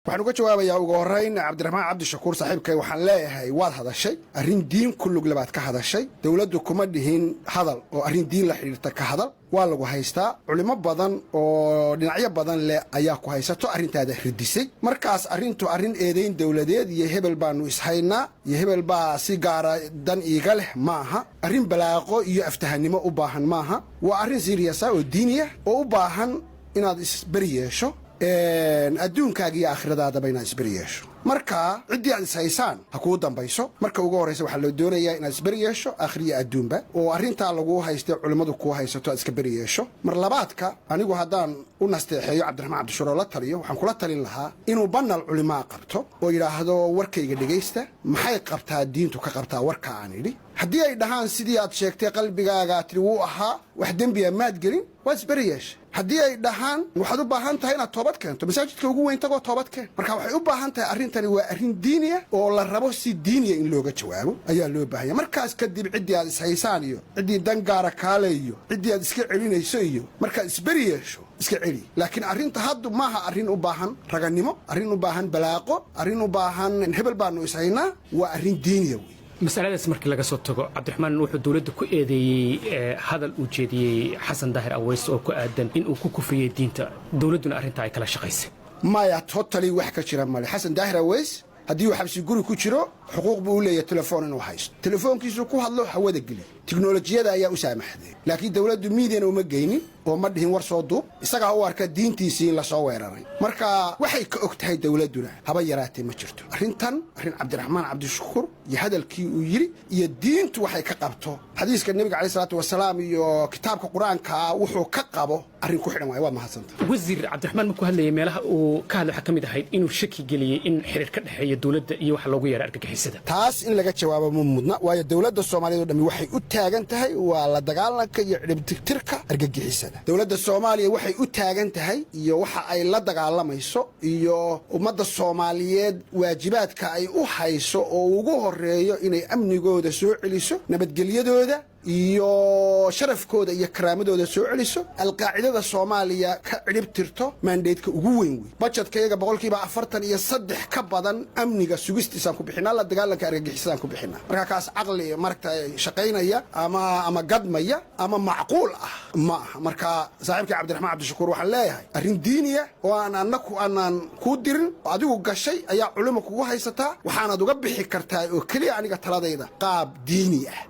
Waxaan uga jawaabayaa ugu horrayn Cabdiraxmaan Cabdishakuur saaxiibkay. Waxaan leeyahay, waad hadashay, arrin diin ku lug labaad ka hadashay. Dowladdu kuma dhihin hadal oo arrin diin la xidhiirta ka hadal. Waa lagu haystaa, culimo badan oo dhinacyo badan leh ayaa ku haysato, arrintaada ridisay. Markaas arrintu arrin eedayn dowladeed iyo hebel baanu ishaynaa iyo hebel baa si gaara dan iiga leh maaha. Arrin balaaqo iyo aftahanimo u baahan maaha. Waa arrin serious ah oo diiniya oo u baahan inaad isberi yeesho, adduunkaaga iyo aakhiradaadaba inaad isberi yeesho. Marka ciddii aad ishaysaan ha kuu dambayso. Marka ugu horraysa waxaa loo doonayaa inaad isberi yeesho aakhiriyo adduunba, oo arrintaa laguu haystay, culimmadu kuu haysato, aad iska beri yeesho. Mar labaadka, anigu haddaan u nasteexeeyo Cabdiraxmaan Cabdishuur oo la taliyo, waxaan kula talin lahaa inuu banal culimaa qabto oo yidhaahdo: "Warkayga dhegaysta, maxay qabtaa diintu ka qabtaa warka aan idhi?" Haddii ay dhahaan sidii aad sheegtay qalbigaagaa tiri wuu ahaa, wax dembiya maad gelin, waad isberi yeesha. Haddii ay dhahaan waxaad u baahan tahay inaad toobad keento, masaajidka ugu weyn tagoo toobad keen. Marka waxay u baahan tahay, arrintani waa arrin diiniya oo la rabo si diiniya in looga jawaabo ayaa loo baahanya. Markaas kadib ciddii aad ishaysaan iyo ciddii dan gaara kaale iyo ciddii aad iska celinayso iyo markaad isberi yeesho iska celi. Laakiin arrinta haddu maaha arrin u baahan raganimo, arrin u baahan balaaqo, arrin u baahan hebel baanu ishaynaa. Waa arrin diiniya wey. Masaladaas markii laga soo tago, Cabdiraxmaan wuxuu dowladda ku eedeeyey hadal uu jeediyey Xasan Daahir Aweys oo ku aadan in uu ku kufriyey diinta, dowladduna arrintaa ay kala shaqaysay. Maya, totally wax ka jira male. Xasan Daahir Aweys haddii uu xabsi guri ku jiro, xuquuq buu u leeyahay telefoon inuu haysto, telefoonkiisu ku hadlo, hawada geli. Tiknolojiyada ayaa u saamaxday, laakiin dowladdu miidiyana uma geynin oo ma dhihin war soo duub. Isagaa u arka diintiisii in lasoo weeraray. Marka waxay ka og tahay dowladduna haba yaraatee ma jirto. Arrintan arrin Cabdiraxmaan Cabdishakuur iyo hadalkii uu yidhi iyo diintu waxay ka qabto, xadiiska Nebiga caleyhi salaatu wasalaam iyo kitaabka Qur-aanka wuxuu ka qabo, arrin ku xidhan waay. Waad mahadsanta. Wasiir Cabdiraxmaan markuu hadlayay, meelaha uu ka hadlay waxaa ka mid ahayd inuu shaki geliyey in xiriir ka dhexeeya dowladda iyo waxa loogu yeeray argagixisada. Taas in laga jawaabo ma mudna, waayo dowladda Soomaaliyeed oo dhammi waxay u taagan tahay waa la dagaalanka iyo ciribtirka argagixisada. Dowladda Soomaaliya waxay u taagan tahay iyo waxa ay la dagaalamayso iyo ummadda Soomaaliyeed waajibaadka ay u hayso oo ugu horeeyo inay amnigooda soo celiso, nabadgelyadooda iyo sharafkooda iyo karaamadooda soo celiso, Alqaacidada Soomaaliya ka cidhib tirto, mandate-ka ugu weyn wey. Budget-kayaga 43% ka badan amniga sugistiisaan ku bixinaa, la dagaalanka argagixisadaan ku bixinaa. Marka kaas caqli maragta shaqaynaya ama gadmaya ama macquul ah ma aha. Marka saaxiibkii Cabdiraxmaan Cabdishakuur waxaan leeyahay, arrin diiniya oo aan annaku aanaan kuu dirin oo adigu gashay ayaa culimo kugu haysataa. Waxaanaad uga bixi kartaa oo keliya, aniga taladayda, qaab diini ah.